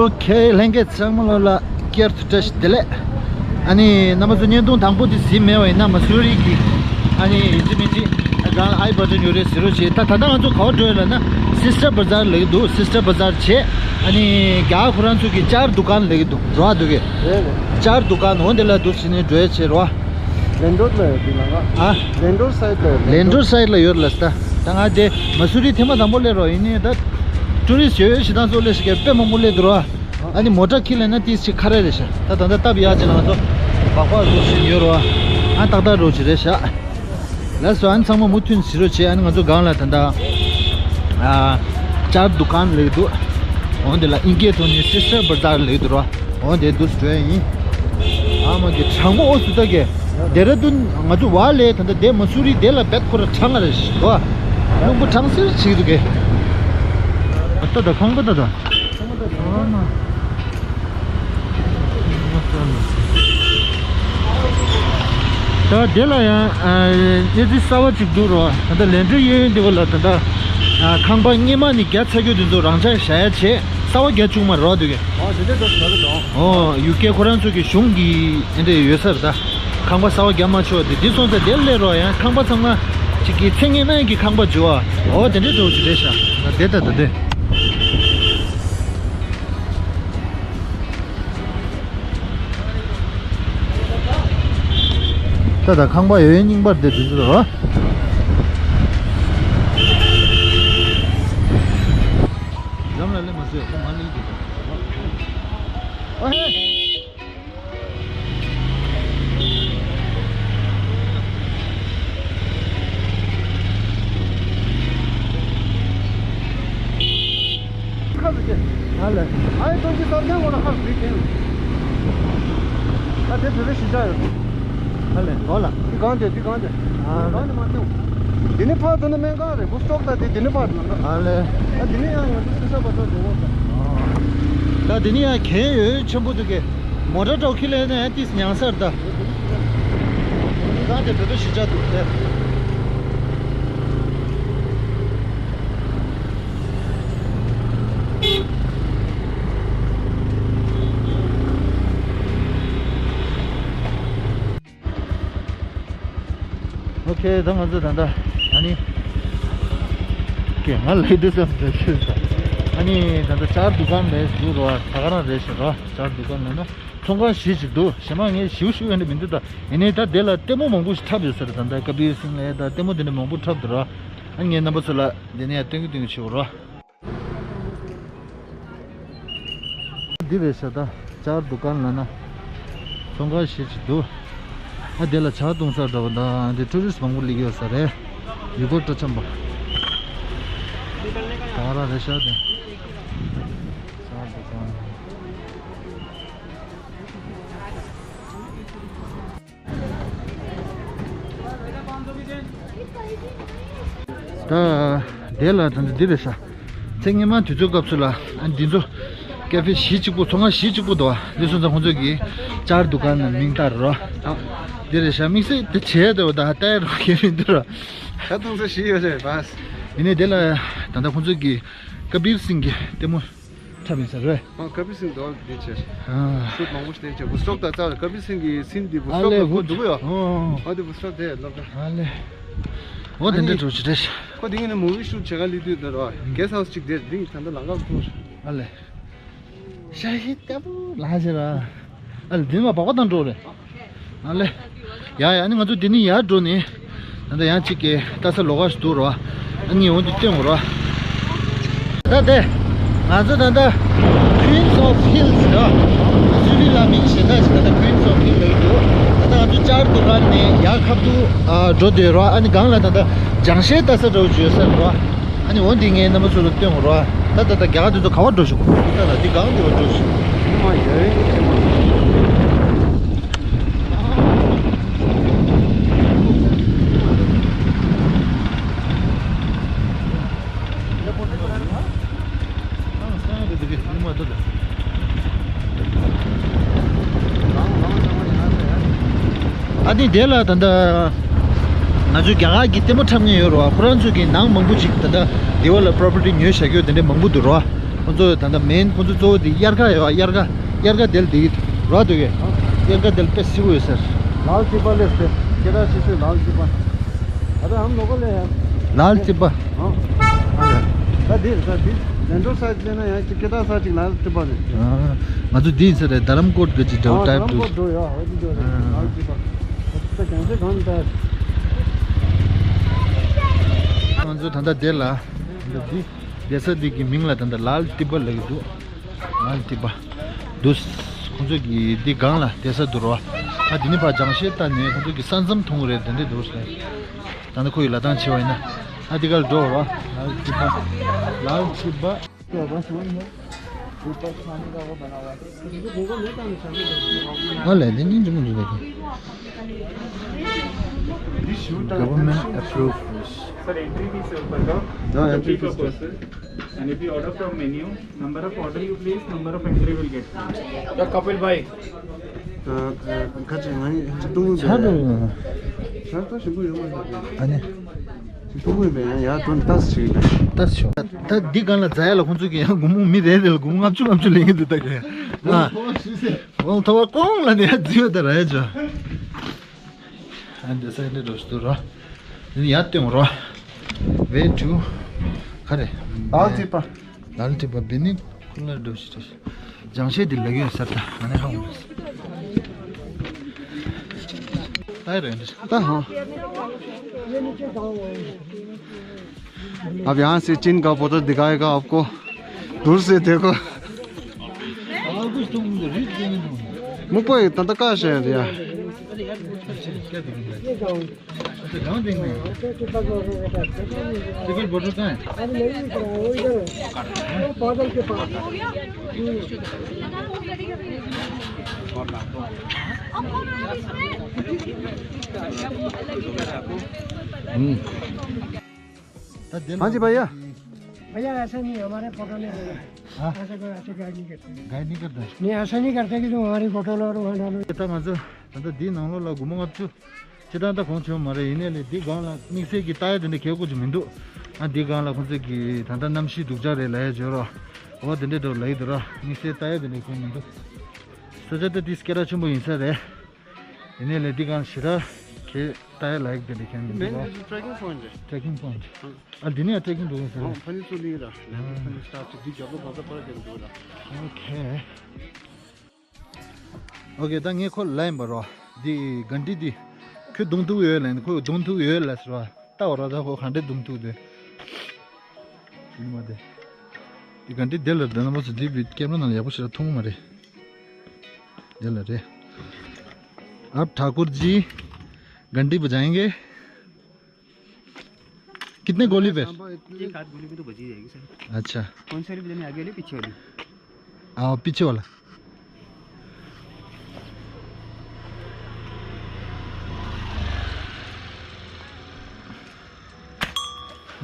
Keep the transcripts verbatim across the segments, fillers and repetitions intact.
ཨོ་ཁེ། ལྷན་རྒྱས་ཚང་མ་ལོ་ལ་བསྐྱར་དུ་བཀྲ་ཤིས་བདེ་ལེགས། ཨ་ནི་རྣམ་པ་ཚོ་བརྙན་ཐུང་དང་པོ་དེ་གཟིགས་མེད་པ་ཡིན་ན་མ་སུ་རི་གི་ཨ་ནི་ཡིན་གཅིག་མིན་གཅིག་གང་ཨའི་བ་ཏྲ་ཉོ་རེད་ཟེར་རོགས་བྱེད། ད་ད་ལྟ་ང་ཚོ་ག་བ་འགྲོ་ཡོད་ལབ་ན་སིས་ཊར་བ་ཛར་ལབ་ཀྱི་འདུག་སིས་ཊར་བ་ཛར་བྱེད། ཨ་ནི་རྒྱ་གར་ཁོ་རང་ཚོ་གི་ཅར་དུ་ཀན་ལབ་ཀྱི་འདུག་རོ་ཨ་འདུག་གི་རེད་རེད། ཅར་དུ་ཀན་འོ་དེ་ལ་འདུག་ཟེར་ནས་འགྲོ་ཡ་བྱེད་རོ། ལེན་ཌོར་ལ་ཡོད་དེ་ལ་ང་། ཨ། ལེན་ཌོར་སའིཌ་ལ་ཡོད། ལེན་ཌོར་སའིཌ་ལ་ཡོད་ལ་ས། ད་ང་དེ་མ་སུ་རི་ཐེངས་མ་དང་པོ་སླེབས་རོགས་ཡིན་ནི་ད། ཊུ་རི་སི་ཊི་ཡོད་ཡོད་ཞེ་དྲག་ཚོ་སླེབས་ཤིག་གི་དཔེ་མང་པོ་སླེབས་འདུག་རོ། ཨ་ནི་མོ་ཊ་ཁྱེར་ལེན་ན་ཏིས་ཅིག་ཁ་རེ་རེད་ཤག་ད་ད་ལྟ་སྟབས་ཡག་ཅིག་ལ་ང་ཚོ་སྦག་སྦག་རུ་ཞིག་ཡོད་རོ། ཨ་ཏག་ཏག་རུ་ཅིག་རེད་ཤག་ལགས་སོ། ཨ་ནི་ཚང་མ་མུ་མཐུད་ནས་གཟིགས་རོགས་བྱེད། ཨ་ནི་ང་ཚོ་སྒང་ལ་ད་ལྟ་ཨ་ཅར་དུ་ཀན་ལབ་འདུག་འོ་དེ་ལ་ཨིན་སྐད་ཐོག་ནས་སིས་ཊར་བ་ཛར་ལབ་འདུག་རོ། འོ་དེ་འདུག་སེ་འགྲོ་ཡ་ཡིན། ཨ་མ་གི་གྲང་མོ་འོ་སུ་ད་གི། ཌེ་ར་ལྡུན་ང་ཚོ་བ་ལས་ད་ལྟ་དེ་མ་སུ་རི་དེ་ལ་བེད་ཁོ་ར་གྲང་ང་རེད་ཤག་རོ། རླུང་བུ་གྲང་སེར་བྱེད་འདུག་གི། ཨ་ད་ད་ཁང་པ་ད་ད། ད་དེ་ལ་ཡང་ཨ་གནས་ཚུལ་གསར་བ་ཅིག་འདུག་རོ། ད་ལྟ་ལེན་ཌོར་གཡས་གཡོན་དེ་བ་ལ་ད་ལྟ་ཨ་ཁང་པ་སྔས་མ་ནས་རྒྱ་ཚ་རྒྱུ་དེ་ཚོ་རང་འཇགས་བཞག་ཡ་བྱས། གསར་བ་རྒྱ་བཅུག་མ་རོ་འདུག་གི། ཨོ་དེ་འདྲ་འགྲོ་ཟེར་ལ་དང་། ཨོ་ཡུ་ཀེ་ཁོ་རང་ཚོ་གི་གཞུང་གི་ཨེ་འདྲ་ཡོད་ས་རེད་ད། ཁང་པ་གསར་བ་རྒྱབ་མ་ཆོག་དེ་འདི་སོང་ཙང་དེར་སླེབས་རོགས། ཡང་ཁང་པ་ཚང་མ་ཅིག་གི་ཚེ་སྔས་མའི་གི་ཁང་པ་བྱོས་ཨ། འོ་དེ་འདྲའི་འགྲོ་ཅིག་རེད་ཤག་ད་དེ་ད་ད་དེ། ད་ད་ཁང་པ་ཡོད་རྙིང་པར་དེ་འདི་ཚོ་རོ། འཛམ་ལ་ལས་མ་བཟོས་ཁོ་མ་ལས་འདུག་ཨ་ཧེ། ཁ་ཟེར་གྱི། ཨ་ལས། ཨ་ཡི་ཏོ་ཅི་ཏར་ཁན་གོ་ལ་ཁ་ཟེར་གྱི། ཨ་དེ་བོད་པའི་གཞིས་ཆགས་ཡོད། ཨ་ལས་གོ་ལ། འདི་གང་དེ་འདི་གང་དེ། ཨ་གང་དེ་མ་ཐེའུ། འདི་ནི་ཕར་ཚུར་ནི་སྨན་ཁང་རེད། བུ་སྟོག་ད་དེ་འདི་ནི་ཕར་ནང་ལ། ཨ་ལས། ཨ་འདི་ནི་ཡང་ཡང་དུ་སུ་ས་བ་ཚོ་འགྲོ་བ། ད་འདི་ནི་ཡང་གན་ཡོད་ཆེན་པོ་འདུག་གི། མོ་ཊ་འདྲ་བོ་ཁྱེར་ལེན་ན་ཡང་ཏིས་ཉང་སར་ད། གང་དེ་བོད་པའི་གཞིས་ཆགས་འདུག་སྟེ། ཨོ་ཁེ། ད་ང་ཚོ་ད་ལྟ་ཨ་ནི་ཀེ་ང་ལེ་དུ་སམ་དུ་ཤུ་ས། ཨ་ནི་ད་ལྟ་ཅར་དུ་ཀན་ལས་འདུག་རོ། ད་ག་རང་རེད་ཤག་རོ། ཅར་དུ་ཀན་ལ་ན་ཚོང་ཁང་བཞི་ཅིག་འདུག་གཞན་མ་ངས་ཞིའུ་ཞིའུ་ཡོད་ནི་མི་འདུག་ད་ཡིན་ནའི་ད་དེ་ལ་ལྟད་མོ་མང་པོ་ཞིག་འཁྲབ་ཡོད་ས་རེད། ད་ལྟ་ཀ་བིར་སིང་ལ་ད་ལྟད་མོ་དེ་འདྲ་མང་པོ་འཁྲབ་འདུག་རོ། ཨ་ནི་ངས་རྣམ་པ་ཚོ་ལ་དེ་ནས་ཡང་སྟོན་གི་སྟོན་གི་བྱེད་འོ་རོ། འདི་རེད་ཤག་ད་ཅར་དུ་ཀན་ལ་ན་ཚོང་ཁང་ཞིག་ཅིག་འདུག་ཨ་དེ་ལ་ཇ་བཏུང་ས་འདྲ་བོ་དང་འདི་ཊུ་རི་སི་མང་པོ་སླེབས་ཡོད་ས་རེད། ཡུལ་སྐོར་སྤྲོ་འཆམ་པ། ད་ར་རེད་ཤག་དེ། ཅར་དུ་ཀན། ད་དེ་ལ་ད་འདི་རེད་ཤག་ཚེ་སྔོན་མ་དུས་ཚོད་སྐབས་སུ་ལ་ཨ་འདི་ཚོ་ཀ་ཧྥེ་བཞི་གཅིག་པོ་ཚོང་ཁང་བཞི་གཅིག་པོ་འདུག་བ། འདི་སོང་ཙང་ཁོང་ཚོ་གིས་ཅར་དུ་ཀན་ནས་མིང་བཏགས་རོ། འདི་རེད་ཤག་དམིགས་བསལ་དེ་བྱས་འདུག་ད་ལྟ་རོ་ཁྱེད་མི་འདུག་རོ། ད་དུང་ཚོ་བཞི་ཡོད་རེད་བ། ཡིན་ནའི་དེ་ལ་ད་ལྟ་ཁོང་ཚོ་གིས་ཀ་བིར་སིང་གི་ལྟད་མོ་འཁྲབ་ཡིན་ས་རེད། ཨ་ཀ་བིར་སིང་འདུག་དེ་ཆེ། ཨ་ཤུཊ་མང་པོ་ཞིག་དེ་ཆེ་བུ་སྟོག་ད་ཙག་ཀ་བིར་སིང་གི་སིན་འདི་བུ་ཨ་སྟོག་ལ་ལས་ཁོ་འདུག་ཡོ། ཨོ་ཨ་དེ་བུ་སྟོག་དེ་ལོག་ད། ཨ་ལས། འོ་དེ་འདྲ་འགྲོ་ཆེ་རེད། ཁོ་དེ་ངས་ནི་མུ་བི་ཤུཊ་བྱེད་ག་ལི་དུས་འདི་རོ་གེ་སི་ཧའུ་སི་གཅིག་དེ་འདི་ད་ལྟ་ལང་ཀ་ཁོ། ཨ་ལས། ཤ་ཤི་ལྟ་བུ་ལ་ཞེ་ར། ཨ་ལས་འདི་མ་བག་པ་དང་འགྲོ་རེད། ཨ་ལས། ཡ་ཡ་ཨ་ནི་ང་ཚོ་འདི་ནས་ཡར་འགྲོ་ནས། ད་ལྟ་ཡང་གཅིག་གི་ལྟ་ས་ལོགས་ཀ་ཞིག་འདུག་རོ། ཨ་ནི་འོ་འདི་སྟོན་དགོས་རོ། ད་དེ། ང་ཚོ་ད་ལྟ་Queens of Hills རོ། སུའི་ལ་མིང་ཞེ་ད་ཞིག་ད་ལྟ་Queens of Hills ལ་འདུག་ད་ལྟ་ང་ཚོ་ཅར་དུ་ཀན་ནས་ཡར་ཁ་ཐུག་ཨ་འགྲོ་འདོད་རོ། ཨ་ནི་སྒང་ལ་ད་ལྟ་ལྗང་ཤའི་ལྟ་ས་འདྲ་བོ་ཅིག་ཡོད་ས་རེད་རོ། ཨ་ནི་འོ་འདི་ངས་རྣམ་པ་ཚོ་ལ་སྟོན་དགོས་རོ། ད་ད་ད་རྒྱ་གར་དེ་ཚོ་ག་བར་འགྲོ་ཞུ། ད་ད་འདི་སྒང་འདི་བར་འགྲོ་ཞུ། ཨ་མ་ཡ་ཡ་ཡ་ཡ། ཨ་ནི་དེ་ལ་ད་ལྟ་ང་ཚོའི་རྒྱ་གར་གྱི་ལྟད་མོ་འཁྲབ་མཁན་ཡོད་རེད་བ། ཁོ་རང་ཚོ་གི་ནང་མང་པོ་ཅིག་ད་ལྟ་འདི་བ་ལ་པོ་རོ་པར་ཊི་ཉོས་བཞག་ཡོད་དེ་འདྲ་མང་པོ་འདུག་རེད་བ། ཁོ་ཚོ་ད་ལྟ་མེན་ཁོ་ཚོ་གཙོ་བོ་དེ་དབྱར་ཁ་ཡོད། དབྱར་ཁ་དབྱར་ཁ་དེར་དེ་རོ་འདུག་གས། དབྱར་ཁ་དེར་དཔེ་སི་བོ་ཡོད་ཟེར། लाल टिब्बा ले सकते। केदार शीशे लाल टिब्बा। अरे हम लोगों ले यार। लाल टिब्बा। हाँ। हाँ। दा दिल, दा दिल। जेंडो साइज लेना है, कि केदार साइज लाल टिब्बा ले। हाँ। ང་ཚོ་འདི་ཡིན་ས་རེད། དྷ་རམ་ཀོཊ་གི་ཅིག་འདྲ་བོ་हाँ, ཊའིབ་धर्म འདུག कोड जो यार, वही जो है, हाँ। लाल टिब्बा। तो कैसे काम था? ང་ཚོ་ད་ལྟ་དེ་ལ་འདི་བསྡད་ས་འདི་གི་མིང་ལ་ད་ལྟ་ལཱལ་ཊིབ་པ་ལབ་ཀྱི་འདུག་ལཱལ་ཊིབ་པ་འདུག་ཁོང་ཚོ་གི་འདི་སྒང་ལ་བསྡད་ས་འདུག་རོ། ཨ་འདི་ནི་ཕར་ལྗང་ཤེལ་བཏགས་ནས་ཁོང་ཚོ་གི་ས་མཚམས་མཐོང་གི་རེད། དེ་འདྲ་འདུག་ཟེར། ད་ནི་ཁོ་ཡི་ལ་ཐང་ཆེ་བ་ཡིན་ན། ཨ་འདི་ག་ལ་འགྲོ་རོ། ལཱལ་ཊིབ་པ། ལཱལ་ཊིབ་པ། ཨ་ལས་འདི་ཉིན་རྒྱུ་མི་འདུག་ད། Government approve. Sir, entry fees है ऊपर का। हाँ, एंट्री फीस। फिफ्टी पर person. And if you order from menu, number of order you place, number of entry will get. 야, कपिल भाइ। ཁ་ཅིག་ང་ཡི་ཅི་ཏུང་ལུང་ཆ་དུ་ཆ་ད་ཞིག་གུ་ཡོང་མ་ད། ཨ་ནི། ཅི་ཏུང་ལུང་བས་ཡང་ཡར་དོན་ཏཱས་ཞིག་ལ། ཏཱས་ཆོ། ད་འདི་སྒང་ལ་འཛའ་ཡ་ལ་ཁོང་ཚོ་གི་ཡང་སྒོར་མོ་མི་རེ་རེ་ལ་སྒོར་མོ་ལྔ་བཅུ་ལྔ་བཅུ་ལེན་གི་འདུག་ད་གི། ཨ། འོང་ཐོ་བ་ཀོང་ལ་ནི་ཡ་རྫི་ཡོད་ད་ར་ཡ་ཆོ། ཨ་འདི་སའི་འདི་འགྲོ་ཞིག་འདུག་རོ། འདི་ཡར་སྟོན་རོ། Way to ག་རེ། ལཱལ་ཊིབ་པ། ལཱལ་ཊིབ་པ་བི་ནི་ཁུ་ལ་འགྲོ་ཞིག་འགྲོ་ཞིག་ལྗང་ཤེལ་འདི་ལ་གཡོན་སར་ད་ང་ནི་ཧ་འོང་། ད་རེད་འདི། ད་ཧོ། अब यहाँ से चीन का बोतल दिखाएगा आपको। दूर से देखो। मुंबई तंदका शहर या। हाँ जी भैया। भैया, ऐसा नहीं, हमारे फोटो नहीं लेना। हाँ? ऐसा कोई ऐसे गाइड नहीं करते। गाइड नहीं करता? नहीं, ऐसा नहीं करते कि तुम हमारी फोटो लो और वहाँ डालो। ད་ང་ཚོ་ད་ལྟ་འདིའི་ནང་ལོགས་ལ་སྒོར་མོ་ལྔ་བཅུ་ཅི་ད་ལྟ་གོང་བྱུང་མ་རེད། ཡིན་ནའི་ལས་འདི་སྒང་ལ་དམིགས་བསལ་གྱི་ལྟ་ཡ་དེ་འདྲ་གལ་དགོས་ཀྱི་མི་འདུག་ཨ་འདི་སྒང་ལ་ཁོང་ཚོ་གི་ད་ལྟ་གནམ་གཤིས་སྡུག་ཅག་རེད་ལབ་ཡ་བརྗོད་རོགས། འོ་དེ་འདྲ་འདྲ་ལབ་ཡི་འདུག་ར། དམིགས་བསལ་ལྟ་ཡ་དེ་འདྲ་གལ་མི་འདུག་སོ་ཅ་ད་དེ་སྐད་གྲགས་ཆེན་པོ་ཡིན་ས་རེད། ཡིན་ནའི་ལས་འདི་སྒང་ཞེ་དྲག་གི་ལྟ་ཡ་ལ་ཡག་དེ་འདྲ་གལ་མི་འདུག་ར། Trekking point རེད། Trekking point. ཨ་འདི་ནས་ཡང་ཊེ་རེ་ཀིང་འགྲོ་གི་ཡིན་ཟེར། ཨོ་ཕ་ནི་ཚུར་ལིང་ར། ལེ་ཕ་ནི་སི་ཊར་ཊི་འདི་རྒྱབ་ལོགས་ག་ས་པར་རྒྱབ་འགྲོ་ར། ཨོ་ཁེ། ཨོ་ཁེ། ད་ངས་ཁོ་ལ་ཡིན་པ་རོ། འདི་གན་ཊི་འདི་ཁོས་རྡུང་ཐུབ་ཡོད་ལབ་ནས། ཁོས་རྡུང་ཐུབ་ཡོད་ལབ་ཟེར་བ། ལྟ་བ་རོ། ད་ཁོ་ག་འདྲས་རྡུང་ཐུབ་དེ། ཡིན་མ་དེ། འདི་གན་ཊི་དེ་ལ་འདི་ན་མོ་ཚོ་འདི་བི་ཀེམ་ར་ནང་ལ་ཡག་པོ་ཞེ་དྲག་མཐོང་གི་མ་རེད། དེ་ལ་རེད། आप ठाकुर जी घंटी बजाएंगे? कितने गोली पे? एक हाथ गोली पे तो बज ही जाएगी सर। अच्छा। कौन सी वाली बजानी, आगे वाली, पीछे वाली? आओ, पीछे वाला।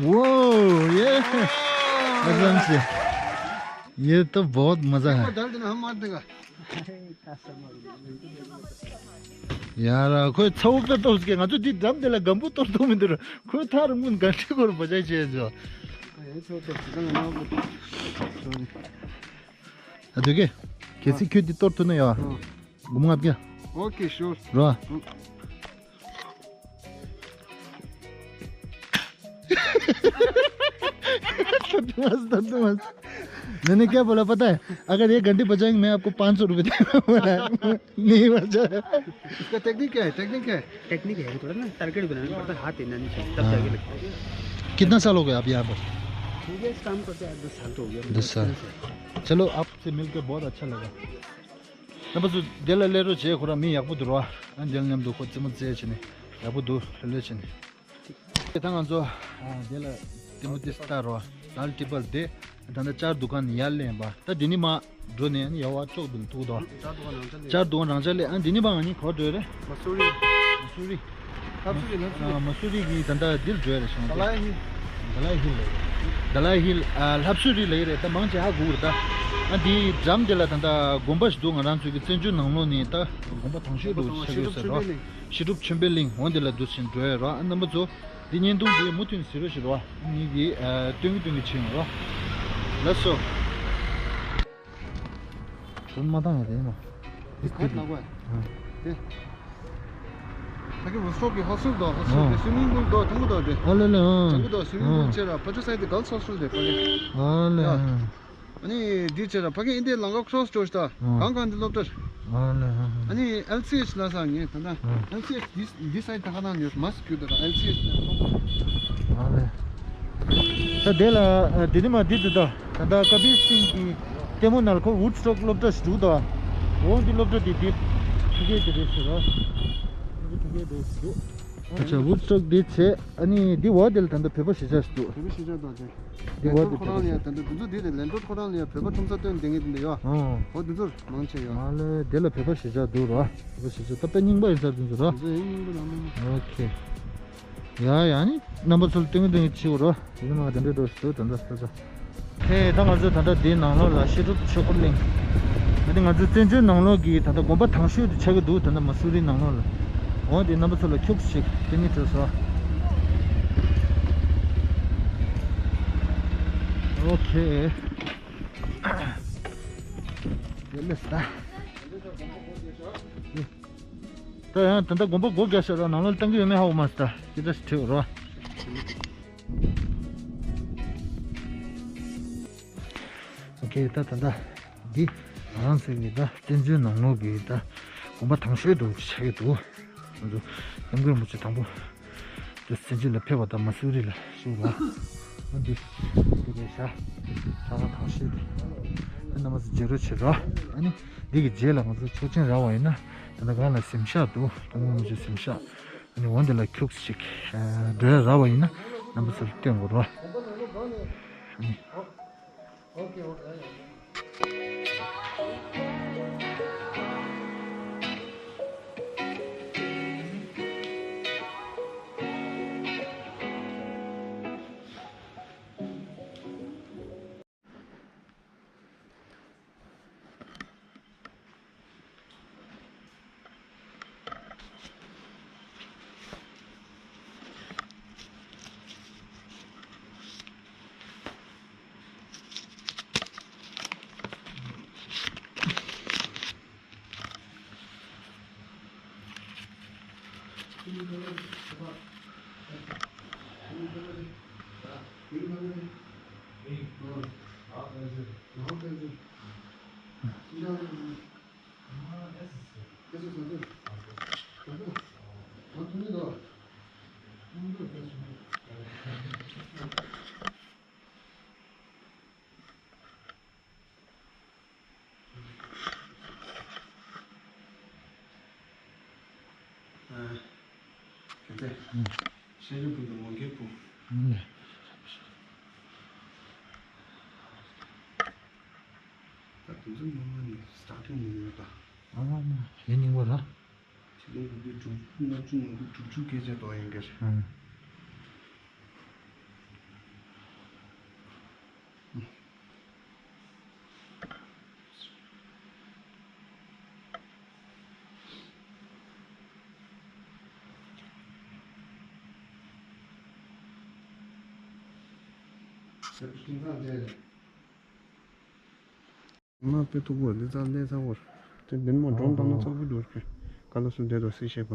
वो, ये। कसम से। ये तो बहुत मजा है। डाल देना, हम मार देगा। ཡ་ར། ཁོས་ཚ་བོ་དཔེ་གཏོར་ཟེར་གི། ང་ཚོ་འདི་འགྲམ་དེ་ལ་སྒམ་པོ་གཏོར་ཐུབ་མི་འདུག་ར། ཁོས་ཐག་རིང་པོ་ནས་གན་ཊི་སྒོར་བ་ཅག་བྱས་ཟེར། ཨ་འདུག་གི། གལ་སྲིད་ཁྱོད་འདི་གཏོར་ཐུབ་ན་ཡ། སྒོར་མོ་ལྔ་བརྒྱ། ओके श्योर। ར། मैंने क्या बोला पता है? अगर ये घंटी बजाएंगे, मैं आपको पाँच सौ रुपये देना बोला है। नहीं बजा। इसका टेक्निक क्या है? टेक्निक क्या है? टेक्निक है, थोड़ा ना टारगेट बनाना पड़ता है, हाथ हिलाना नहीं चाहिए, तब जाके लगता है। कितना साल हो गया आप यहाँ पर? हो गया, इस काम करते हैं दस साल तो हो गया। दस साल। चलो, आपसे मिलकर बहुत अच्छा लगा। རྣམ་པ་ཚོ། དེ་ལ་སླེབས་རོགས་བྱེད། ཁོ་རང་མི་ཡག་པོ་འདུག་རོ། ཨ་འདི་ལ་མཉམ་དུ་ཁོ་རྩེད་མོ་རྩེད་བྱས་ནས་ཡག་པོ་འདུག་ལྷོད་ལྷོད་བྱས་ནས། དེ་ད་ང་ཚོ་ཨ་དེ་ལ་ལྟད་མོ་དེ་ལྟ་རོ། ལཱལ་ཊིབ་པ་དེ་ད་ལྟ་ཅར་དུ་ཀན་ཡར་སླེབས་པ། ད་འདི་ནས་མར་འགྲོ་ནས་ཡར་བ་ཅོག་འདི་ལ་ཐུག་དོ། ཅར་དུ་ཀན་རང་ཅར་ལས། ཨ་འདི་ནས་མར་ང་གཉིས་ག་པར་འགྲོ་རེད། མ་སུ་རི། མ་སུ་རི། ལྷབ་སུ་རི། ལྷབ་སུ་རི། ཨ་མ་སུ་རི་གི་ད་ལྟ་འདིར་འགྲོ་ཡ་རེད་བྱུང་། ད་ལའི་ཧིལ། ད་ལའི་ཧིལ་ལ། ད་ལའི་ཧིལ། ཨ་ལྷབ་སུ་རི་ལ་ཡི་རེད། ད་མང་ཆེ་ཧ་གོ་གི་རེད་ད། ཨ་འདིའི་འགྲམ་དེ་ལ་ད་ལྟ་དགོན་པ་ཞིག་འདུག་ང་རང་ཚོའི་གི་བཙན་བྱོལ་ནང་ལོགས་ནས་ད་དགོན་པ་དང་ཤོས་འདུག་ཆགས་ཡོད་ཟེར་རོ། ཤེས་རབ་ཆོས་འཕེལ་གླིང་འོ་འདི་ལ་འདུག་སེ་འགྲོ་ཡ་རོ། ཨ་རྣམ་པ་ཚོ། འདི་བརྙན་ཐུང་འདི་མུ་མཐུད་ནས་གཟིགས་རོགས་ཞུ་རོགས། ངེད་ཀྱིས་ཨ་སྟོན་གི་སྟོན་གི་བྱེད་ཡོང་རོགས། ལགས་སོ། དོན་མ་བཏང་ཡ་དེ་ཡིན་ནོ། དེ་ག་ལ་བ། དེ། ཕ་གི་Woodstock གི་ཧོ་སུལ་དོ། ཧོ་སུལ་དེ་སུའི་མིང་པུལ་དོ། ཐུང་གུ་དོ་དེ། ཨ་ལེ་ལེ། ཨ། ཇང་གུ་དོ་སུའི་མིང་པུལ་ཆེ་ར། ཕ་ཆུ་སའི་དེ་གལ་སོ་སུལ་དེ་ཕ་གི། ཨ་ལེ། ཡ། ཨ་ནི་འདི་ཆེ་ར་ཕ་གི་ཨིན་དེ་ལང་ཀ་ཁྲོ་སི་ཅོ་ཤ་ད། ཨ། གང་གང་འདི་སློབ་གྲྭར། ཨ་ལེ། ཨ་ནི་ཨེལ་སི་ཨེཆ་ལ་ས་ངས་ད་ལྟ་ཨེལ་སི་ཨེཆ་འདི་འདི་སའི་ད་ག་ནང་ནས་མ་སི་ཁྱུ་ད་ད་ཨེལ་སི་ཨེཆ་ནས་སློབ་གྲྭ། ཨ་ལེ། ད་དེ་ལ་ཨ་དེ་ནི་མ་འདི་འདི་ད་ད་ད་ཀ་བིར་སིང་གི་ལྟད་མོ་ནང་ལ་ཁོ་Woodstock སློབ་གྲྭ་ཞིག་འདུག་ད། འོ་འདི་སློབ་གྲྭ་འདི་འདི་ཕ་གི་དེ་རེད་ཟེར་ར། ཕ་གི་དེ་རེད་ཟེར་འདུག་ཨ་ཅག་Woodstock འདི་བྱས། ཨ་ནི་འདི་འོག་དེ་ལ་ད་ལྟ་བོད་པ་གཞིས་ཆགས་ཤིག་འདུག་བོད་པ་གཞིས་ཆགས་འདུག་ཅེ། འདི་འོག་དེ་ལ་ལེན་ཌོར་ཁོ་རང་ལ་ཡ་ད་ལྟ་དེ་ཚོ་འདི་རེད། ལེན་ཌོར་ཁོ་རང་ལ་ཡ་བོད་པ་ཁྲོམ་ས་སྟོན་བསྡད་མཁན་དེ་འདྲ་ཡོད། ཨོ། འོ་དེ་ཚོར་མང་ཆེ་ཡོད། ཨ་ལེ། དེ་ལ་བོད་པ་གཞིས་ཆགས་འདུག་ར། བོད་པ་གཞིས་ཆགས་ད་ལྟ་རྙིང་པ་ཡིན་ས་དེ་ཚོ་ར། དེ་ཚོ་ཡིན་རྙིང་པ་ལ་མིན། ཨོ་ཁེ། ཡ་ཡ་ནི་རྣམ་པ་ཚོ་ལ་སྟོན་གི་སྟོན་གི་ཕྱི་བོ་ར། དེ་ནི་མ་དེ་འདྲ་འགྲོ་ཞིག་འདུག་ད་ལྟ་ས་ས། ཧེ། ད་ང་ཚོ་ད་ལྟ་འདིའི་ནང་ལོགས་ལ་བཤད་སྒྲུབ་ཆོས་འཁོར་གླིང་། ད་ལྟ་ང་ཚོ་བཙན་བྱོལ་ནང་ལོགས་ཀྱི་ད་ལྟ་དགོན་པ་དང་ཤོས་དེ་ཆགས་ཀྱི་འདུག་ད་ལྟ་མ་སུ་རི་ནང་ལོགས་ལ། འོ་དེ་རྣམ་པ་ཚོ་ལ་ཁྱུག་ཅིག་སྟོན་གྱི་འགྲོ་སོང་། ཨོ་ཁེ། དེ་ལས་ད། ད་ཡང་ད་ལྟ་དགོན་པ་སྒོ་རྒྱག་ཤག་ར། ནང་ལོགས་ལ་གཏང་གི་ཡོད་མེད་ཧ་གོ་མ་སོང་། ད་སྐད་ཆ་ཞིག་དྲིས་རོགས། ཨོ་ཁེ། ད་ད་ལྟ་འདི་ང་རང་ཚོ་གི་ད་བཙན་བྱོལ་ནང་ལོགས་ཀྱི་ད་དགོན་པ་དང་ཤོས་དུ་ཆགས་ཀྱི་འདུག་ང་ཚོ་སྐྱབས་མགོན་རིན་པོ་ཆེ་དང་པོ་དུ་བཙན་བྱོལ་ལ་ཕེབས་པ་དང་མ་སུ་རི་ལ་བཞུགས་ར། ཨ་འདི་འདི་རེད་ཤག་ད་ག་དང་ཤོས་དེ། ཨ་རྣམ་པ་ཚོ་མཇལ་རོགས་བྱེད་རོགས། ཨ་ནི་འདི་གི་རྗེས་ལ་ང་ཚོ་ཆོག་མཆན་རག་པ་ཡིན་ན་ད་ལྟ་གང་ལ་གཟིམ་ཤག་འདུག་སྐྱབས་མགོན་རིན་པོ་ཆེ་གཟིམ་ཤག་ཨ་ནི་འོ་འདི་ལ་ཁྱུག་ཅིག་འགྲོ་ཡ་རག་པ་ཡིན་ན་རྣམ་པ་ཚོ་ལ་སྟོན་དགོས་རོགས། ཨ་ནི། གལ་ཏེ། ཤེས་རིག་པུ་དང་ངོ་རྒོལ་པུ། ད་དུང་ཚོད་ངོ་མ་ནི་སི་ཊར་ཊིང་ནས་ཡོད་ད། ཨ་མ་མ་ཡིན་ཉིན་པ་ར། ཆིག་སྟོང་དགུ་བརྒྱ་དྲུག་ཅུ་ལྔ་བཅུ་ང་དགུ་དྲུག་ཅུ་སྐད་ཆ་དོ་ཡིན་གྱི་རེད། ཨང་། ཁྱིམ་ཚང་དེ་རེད། མ་དཔེ་ཐུག་པོ་འདི་ཚ་ལས་ཚ་བོར། དེ་འདི་མོ་འགྲོམ་བཏང་ན་ཚ་བོ་འགྲོ་ཤེ། ག་ལ་སུ་འདྲེ་དོ་སི་ཤེས་པ།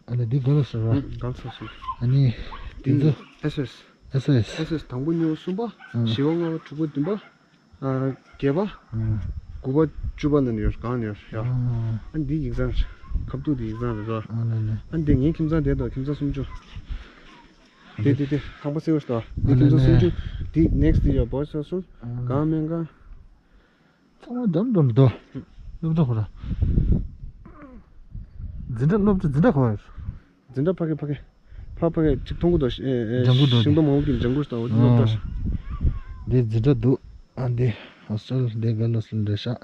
ཨ་ལེ་འདི་ག་ལ་སུ་ར། ག་ལ་སུ་སུ། ཨ་ནི། འདི་ཚོ། ཨེས་ཨེས། ཨེས་ཨེས། ཨེས་ཨེས་དང་པོ་གཉིས་པ་གསུམ་པ། ཨ། བཞི་པ་ལྔ་པ་དྲུག་པ་བདུན་པ། ཨ། བརྒྱད་པ། ཨ། དགུ་པ་བཅུ་པ་ལ་ནི་ཡོད་གང་ནི་ཡོད་ཡ། ཨ། ཨ་འདི་ཡིག་ཚང་། ཁབ་ཏུ་འདི་ཡིག་ཚང་རེད་ར། ཨ་ལེ་ལེ། ཨ་འདི་ངའི་ཁྱིམ་ཚང་དེ་དང་ཁྱིམ་ཚང་སུམ་ཅུ། དེ་དེ་དེ་ཁང་པ་སེ་བར་ལྟ་བ། ཨ་ལེ་ཁྱིམ་ཚང་སུམ་ལེ། ཅུ། དེ་next དེ་ཡོད་བོ་ས་སུ། ཨ་ལེ། གང་མེད་གང་། ཚང་མ་འགྲམ་འགྲམ་དུ། སློབ་གྲྭ་ཁོ་ར། འཛིན་གྲྭ་སློབ་གྲྭ་འཛིན་གྲྭ་ཁོ་ར། འཛིན་གྲྭ་ཕ་གི་ཕ་གི། ཕ་ཕ་གི་ཅིག་མཐོང་གི་འདུག་ཨེ་ཨེ། ལྗང་གུ་འདུག་ཤིང་སྡོང་མང་པོ་གི་ལྗང་གུ་ལྟ་བུ་སློབ་གྲྭ། འདི་འཛིན་གྲྭ་འདུག་ཨ་འདི་ཧོ་སི་ཊེལ་འདི་ག་ལ་སུ་འདྲ་ཤག་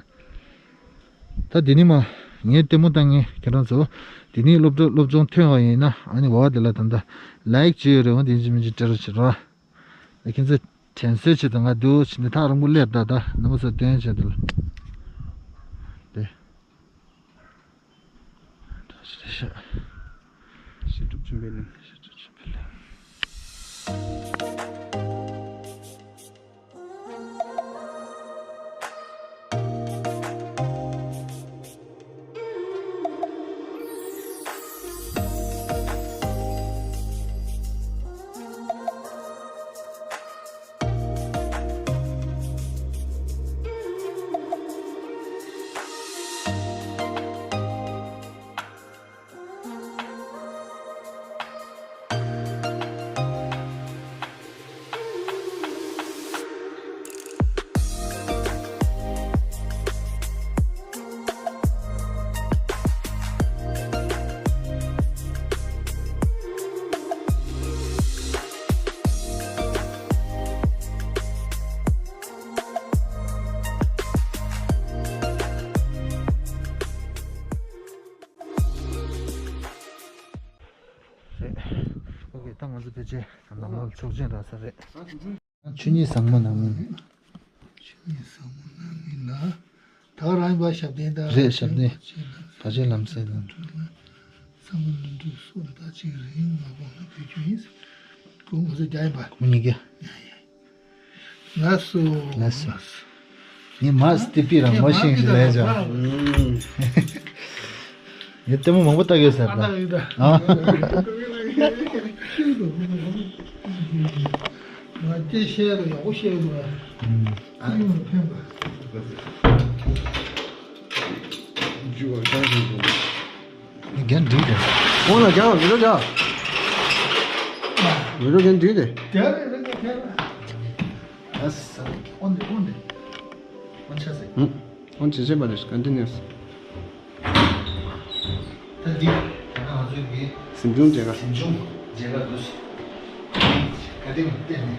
ད་འདི་ནི་མ། ངས་ལྟད་མོ་བཏང་ངས་ཁྱེད་རང་ཚོ། འདི་ནི་སློབ་གྲྭ་སློབ་སྦྱོང་ཐོན་བ་ཡིན་ན་ཨ་ནི་བ་དེ་ལ་ད་ལྟ་ལའིག་བྱེད་ཡོད་རེད་བ། འདི་ཅི་མི་ཅི་སྤྲད་རོགས་བྱེད་རོགས། ཁྱེད་ཚོ་དྲན་གསོའི་ཆེད་དུ་ང་འདུག་ཕྱི་ནས་ཐག་རིང་པོ་སླེབས་ད་ད་རྣམ་པ་ཚོ་སྟོན་བྱེད་དུ་ལ། དེ། བཤད་སྒྲུབ་ཆེན་པོའི་གླིང་། བཤད་སྒྲུབ་ཆེན་པོའི་གླིང་། ནང་ལོགས་ཆོག་མཆན་རག་ས་རེད། ཆོས་ཉིད་བཟང་མོ་ནང་མི། ཆོས་ཉིད་བཟང་མོ་ནང་མི་ལ། ད་ག་རང་ཡིན་པ། ཞབས་བརྟན་དང་། རེད། ཞབས་བརྟན། བར་ཆད་ལམ་སེལ་དང་། བསམ་པ་ལྷུན་གྲུབ་སོགས་ལ་བདག་གཅིག་རེ་ངག་དབང་ལ་འབུལ་རྒྱུ་ཡིན། སྐུ་ངོ་སོ་རྒྱ་ཡིན་པ། སྐུ་ཉིད་ཀྱི། ལགས་སོ། ལགས་སོ། ངས་མར་སྟི་པི་རང་ངོ་ཤེས་ཀྱི་ལས་བྱ། ངས་ལྟད་མོ་མང་པོ་ལྟ་གི་ཡོད་ཟེར་ད། ཨ། ང་སྐད་བཤད་ལ་ཡག་པོ་བཤད་དགོས། ཨ་ཡོང་ཕན་པ། རྒན་འགྲིག་དེ། ཁོང་ལ་རྒྱག་བི་རོ་རྒྱག་བི་རོ་རྒན་འགྲིག་དེ། རྒྱག་རེད་རེད་རྒྱག་རེད། ཨ་ས། ཨོན་ཏེ་ཨོན་ཏེ། ཨོན་ཆ་སེ། ཨོན་ཇེ་ཆེ་པ་རེད། ཀོན་ཏི་ནིའུ་སི། ད་འདི། ད་ང་ཚོའི་གི་གཟིམ་ཆུང་མཇལ་ཁ། གཟིམ་ཆུང་མཇལ་ཁ་འདུག་སེ། ག་དེ་མི་བལྟས་ནས།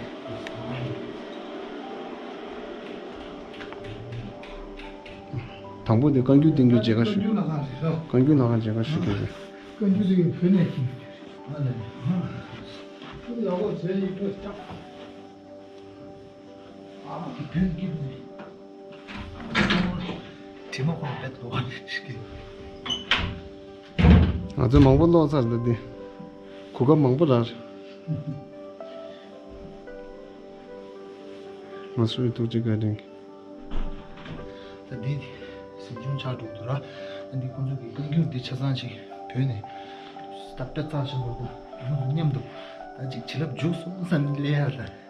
དང་པོ་དེ་བཀའ་འགྱུར་བསྟན་འགྱུར་མཇལ་ཁ་ཞུ། བཀའ་འགྱུར་ལྷ་ཁང་མཇལ་ཁ་ཞུ་དགོས་རེད། བཀའ་འགྱུར་དེ་གི་བོད་ནས་ཁྱིམ་རེད། ཨ་ལས། ཡག་པོ་མཇལ་ཡིན་པས་ཀྱང་། ཨ་ནི་བོད་ཀྱི་ནི། དྲི་མ་ཁོང་བེད་ལོག་ཞིག་ང་ཚོས་མང་པོ་ཀློག་ཚར་འདུག་སྟེ། གོ་སྐབས་མང་པོ་རག་རེད། ང་ཚོའི་ཐུགས་རྗེ་བཀའ་དྲིན། ད་འདི་གཟིམ་ཆུང་ཆགས་འགྲོ་འདུག་ར། ཨ་འདི་ཁོང་ཚོ་གི་བཀའ་འགྱུར་འདི་ཆ་ཚང་ཅིག་བོད་ནས་ད་དཔེ་བཙལ་ཕྱིན་པ་དང་ཁོང་ཚོ་མཉམ་དུ་ད་ཅིག་བྱིན་རླབས་འཇུག་སོང་བསམ་ནས་སླེབས་ཡ་ལ།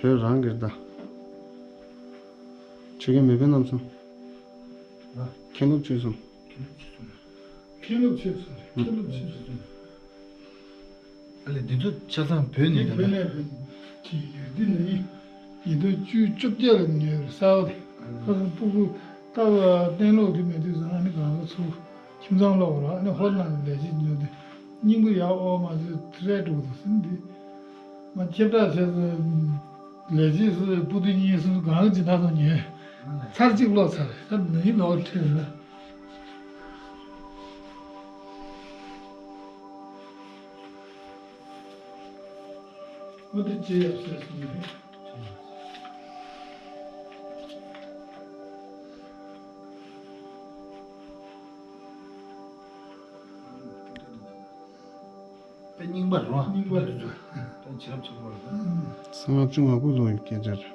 བོད་རང་གི་ད། ཆོས་རྒྱལ་མེས་དབོན་རྣམ་གསུམ། མཁན་སློབ་ཆོས་གསུམ། མཁན་སློབ་ཆོས་གསུམ་རེད། མཁན་སློབ་ཆོས་གསུམ། ཨ་ལས་འདི་ཚོ་ཆ་ཚང་བོད་ནས་རེད། བོད་ནས་བོད་ཀྱི་ཡུལ་འདི་ནི་ཉིས་སྟོང་བཅུ་བཅོ་བརྒྱད་ལ་ཉོས་པའི་གསར་པ་རེད། ཁ་སང་སྤུ་གུ་ལྟ་བ་གཏན་སློབ་དེ་མེད་དུས་ཙང་ཨ་ནི་གང་ལ་ཚུར་ཁྱིམ་ཚང་སློབ་ར་ཨ་ནི་ཧོར་ནང་ལ་ལས་བྱེད་ཉོས་ཏེ་སྙིང་པོ་ཡག་ཨོ་མ་ཚོས་དེ་རེད་འགྲོ་གི་འདུག་ཟིན་འདི། མ་ཁྱེད་བདག་བྱས་ལས་བྱེད་སུ་སྤུ་གུ་གཉིས་གསུམ་གང་ཅི་ད་སོང་ཉོས། ཚར་གཅིག་ལོག་ཚར་ད་ནི་ལོག་ཁྲིད་ལ། འོ་དེ་ཅི་ཡག་ཟེར་སོང་རེད། དཔེ་རྙིང་པ་རེད་བ། རྙིང་པ་རེད། དཔེ་བྱིན་རླབས་ཆེན་པོ་རེད། གསང་སྔགས་བཅུ་ང་དགུ་ལོ་ཡི་སྐད་ཆ་རེད།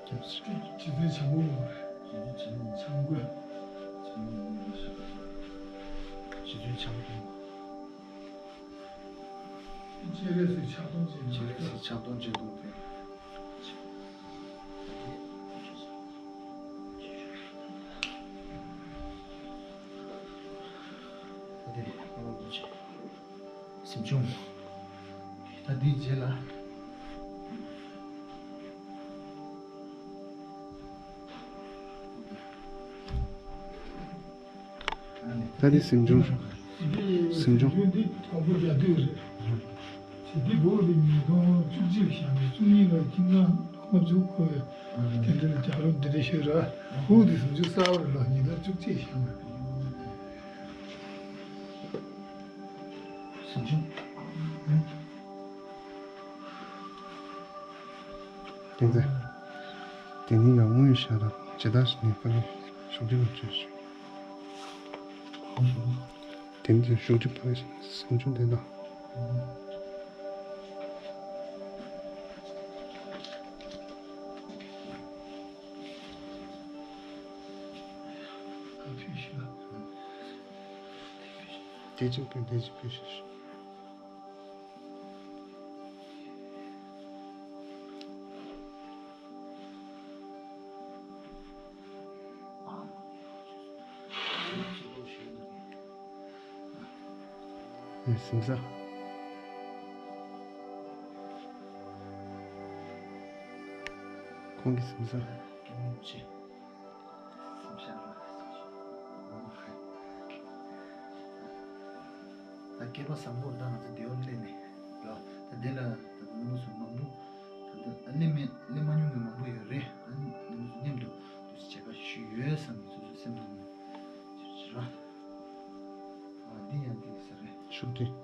རྗེ་བཙུན་བྱམས་པ་ངོ་། རྗེ་བཙུན་བྱམས་པ། བྱམས་མགོན། བྱམས་མགོན། རྗེ་བཙུན་བྱམས་པ། སྤྱན་རས་གཟིགས་ཕྱག་སྟོང་བཅས་སྤྱན་རས་གཟིགས་ཕྱག་སྟོང་བཅས་འདུག་སྟེ། ད་དེ་གཟིམ་ཆུང་། ད་འདིའི་རྗེས་ལ། ད་འདི་གཟིམ་ཆུང་། གཟིམ་ཆུང་། འདི་དང་པོ་རྒྱ་སྟོད་རེད། དེ་འདི་བོད་དེ་ཉིས་སྟོང་བཅུ་གཅིག་བཞག་ནས་བཅུ་གཉིས་ལ་ཁྱིམ་ཚང་ལྔ་བཅུ་བརྒལ་བའི་དེ་འདྲ་ལ་རྒྱག་རོགས་འདི་འདྲ་ཤོད་ར། ཧུ་དེ་གཟིམ་ཆུང་གསར་པ་རེད་ལ་ཉིས་སྟོང་བཅུ་གཅིག་བཞག་ན། གཟིམ་ཆུང་། བསྟན་འཛིན། དེ་ནི་ཡང་དངོས་ཤར་ཇི་ལྟར་ནི་ཕ་རི་ཤུགས་ཀྱིས་ལ་བཅོས་སུ། དེ་ནི་ཤུགས་ཀྱིས་ཕ་རི་སེམས་ཆུང་དེ་དང་། དེ་ཅིག་པའི་དེ་ཅིག་པའི་ཤེས། གཟིམ་ས། ཁོང་གི་གཟིམ་ས། སྐྱབས་མགོན་རིན་པོ་ཆེ། གཟིམ་ཤག་ལ། ད་སྐལ་པ་བཟང་པོ་ད་ང་ཚོ་འདི་བར་སླེབས་ནས་ལ། ད་འདི་ལ་ད་ལྟ་སློབ་མ་ཚོ་མང་པོ། ད་ལྟ་སླེབས་མེད་སླེབས་མ་མྱོང་མཁན་མང་པོ་ཡོད་རེད། ཨ་ནི་སློབ་མ་ཚོ་མཉམ་དུ་དུས་ཚོད་བྱེད་ཀ་ཞུ་ཡོད་བསམ་ནས་སོ་སོའི་སེམས་ནང་ནས་ཞུ་ཞུ་ར། ཨ་འདི་ཡང་འདི་ས་རེད། ཤུགས་ལྡན།